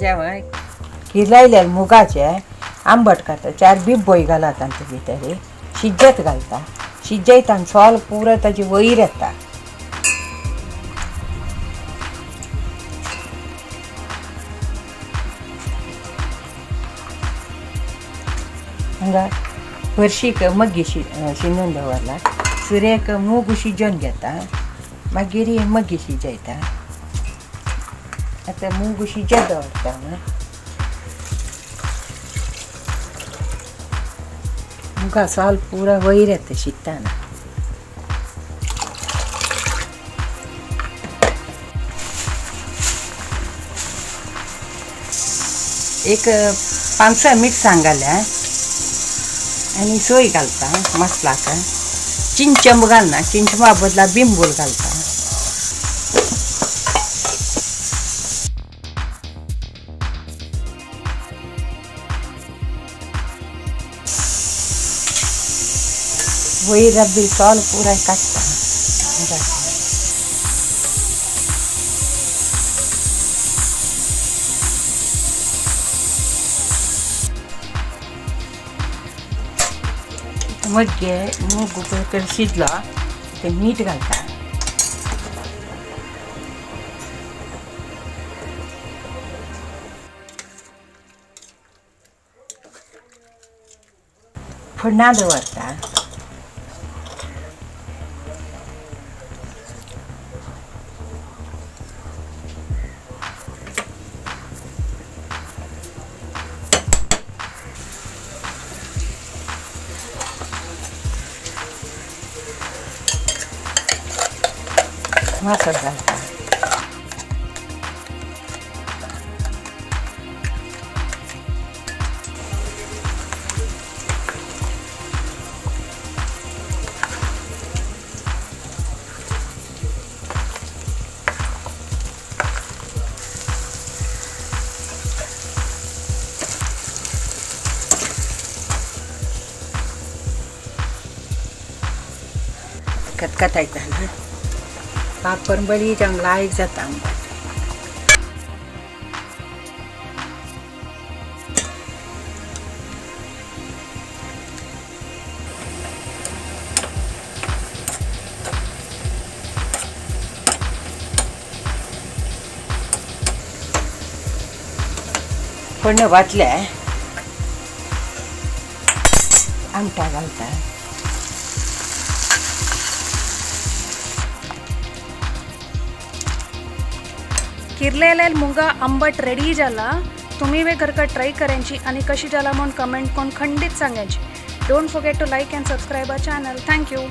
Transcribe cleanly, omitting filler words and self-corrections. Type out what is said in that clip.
जेवण किरलायले मुगाचे आंबट करता. 4 बिब्बोय घाला तांचे भितर, शिजत घालता, शिजयता आनी सोल पुरो ताजी वयर येता. हांगा हरशीक मग्गी शिनून दवरला. सुरेक मूग शिजोवन घेता, मागीर मग्गी शिजयता. आतां मूग शिजत दवरता. मुगा साल पुरा वयर येता शिजतना. एक 5 मिरसांग घाल्या आनी सोय घालता मसलाक. चिंचंब घालना, चिंचमा बदला बिंबूल घालता. वयर रब्बी सोल पुराय काडटा. मग्गे मूग कर शिजलो ते मीठ घालता. फोडणा दवरता. मासळ घालता. खतखतायता ना पापड बरी जंगलायक जाता आंबट. फोडणें वाटलें आमटां घालता. किरलेले मुगा आंबट रेडी जाला. तुम्ही वे घरका ट्राय करायची आणि कशी जाला म्हणून कमेंट करून खंडित सांगायची. Don't forget to like and subscribe our channel. Thank you.